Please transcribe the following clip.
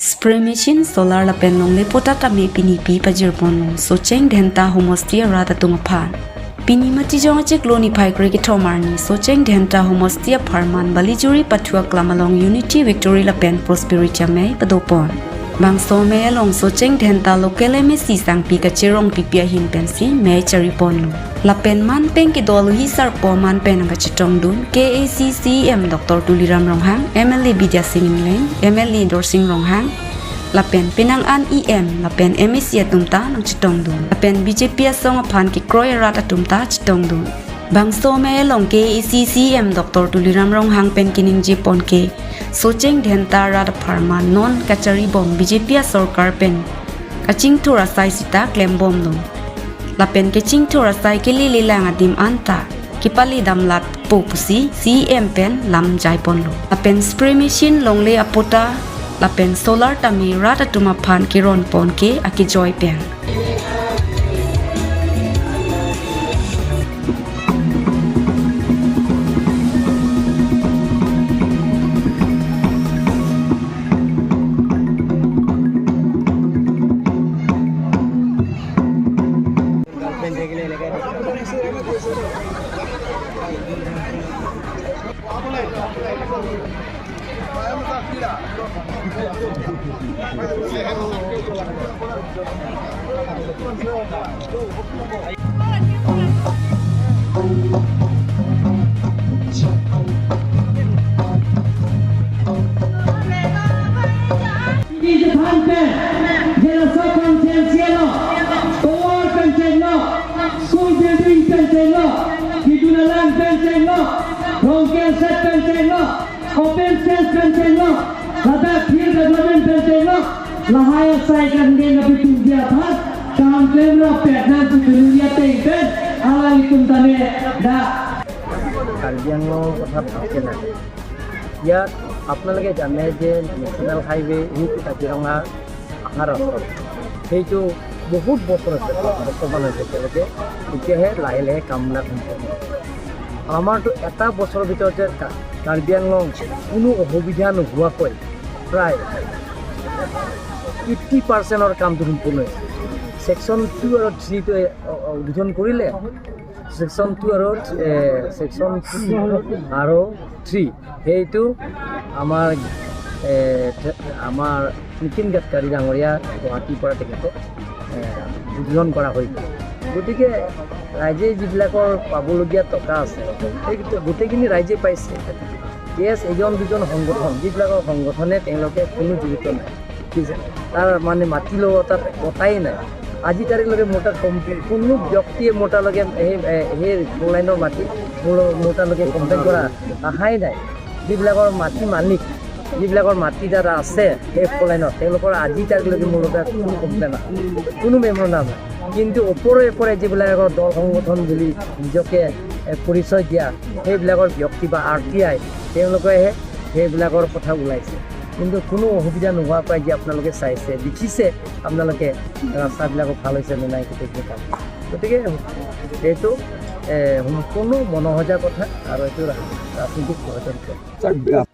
Spray machine solar lapen long le pota tame pini pi pajir pon long socheng dhenta homosti ra ta tung phan pini mati jong chek loni phai kre ki thomar ni socheng dhenta homosti pharman balijuri pathua klamalong unity victory lapen prosperity me padopon bang so me long socheng dhenta local me si sang pi ka cherong pi pia hin pen si me chari pon lo lapen man peng ki dol hi sar po man pen ga chitong dun KACCM Dr. Tuliram Ronghang MLA Bidya Singh Leng MLA Dorsing Ronghang lapen Penang an EM lapen MEC atumta nang chitong dun lapen BJP asong aphan ki kroi rat atumta chitong dun bang so me long KACCM Dr. Tuliram Ronghang pen kining ji pon ke socheng dhenta rat pharma non kachari bom BJP sarkar pen kaching thora sai sita klem bom lo lapen ke ching thora sai ke li lang adim anta kipali damlat popusi CM pen lam jai pon lo lapen spray machine longle apota lapen solar tami rata tuma phan ki ron pon ke aki joy pen. Karbi আংলঙৰ কথা ভালকৈ নাজানে। ইয়াত আপোনালোকে জানে যে national highway সেইটো কাজিৰঙা অহা ৰাস্তা, সেইটো বহুত বছৰ আছে, বৰ্তমান হৈছে এতিয়ালৈকে, এতিয়াহে লাহে লাহে কামবিলাক সম্পূৰ্ণ। আমাৰতো এটা বছৰৰ ভিতৰতে কাৰ্বি আংলং কোনো অসুবিধা নোহোৱাকৈ প্ৰায় 80%ৰ কামটো সম্পূৰ্ণ হৈছে। ছেকশ্যন 2 আৰু 3টো উদ্বোধন কৰিলে, ছেকশ্যন 2 আৰু ছেকশ্যন 2 আৰু 3 সেইটো আমাৰ আমাৰ নীতিন গাডকাৰী ডাঙৰীয়া গুৱাহাটীৰ পৰা তেখেতে উদ্বোধন কৰা হৈ গ'ল। গতিকে ৰাইজে যিবিলাকৰ পাবলগীয়া টকা আছে সেই গোটেইখিনি ৰাইজে পাইছে। য়েছ, এজন দুজন সংগঠন যিবিলাকৰ সংগঠনে তেওঁলোকে কোনো গুৰুত্ব নাই, তাৰ মানে মাটি লগত তাত কথাই নাই। আজি তাৰিখলৈকে মোৰ তাত কমপ্লেইন কোনো ব্যক্তিয়ে মোৰ তালৈকে সেই ফ'ৰ লাইনৰ মাটি মোৰ তালৈকে কমপ্লেইন কৰা অহাই নাই। যিবিলাকৰ মাটি মালিক, যিবিলাকৰ মাটি তাত আছে সেই ফ'ৰ লাইনত, তেওঁলোকৰ আজি তাৰিখলৈকে মোৰ তাত কোনো কমপ্লেইন নাই, কোনো মেমোৰেণ্ডাম নাই। কিন্তু ওপৰে ওপৰে যিবিলাকৰ দল সংগঠন বুলি নিজকে পৰিচয় দিয়া সেইবিলাকৰ ব্যক্তি বা RTI তেওঁলোকেহে সেইবিলাকৰ কথা ওলাইছে। কিন্তু কোনো অসুবিধা নোহোৱাকৈ যে আপোনালোকে চাইছে, দেখিছে, আপোনালোকে ৰাস্তাবিলাকো ভাল হৈছে নে নাই গোটেইখিনি কাম। গতিকে সেইটো সম্পূৰ্ণ মনোসজা কথা আৰু এইটো ৰাজনৈতিক ষড়যন্ত্ৰ।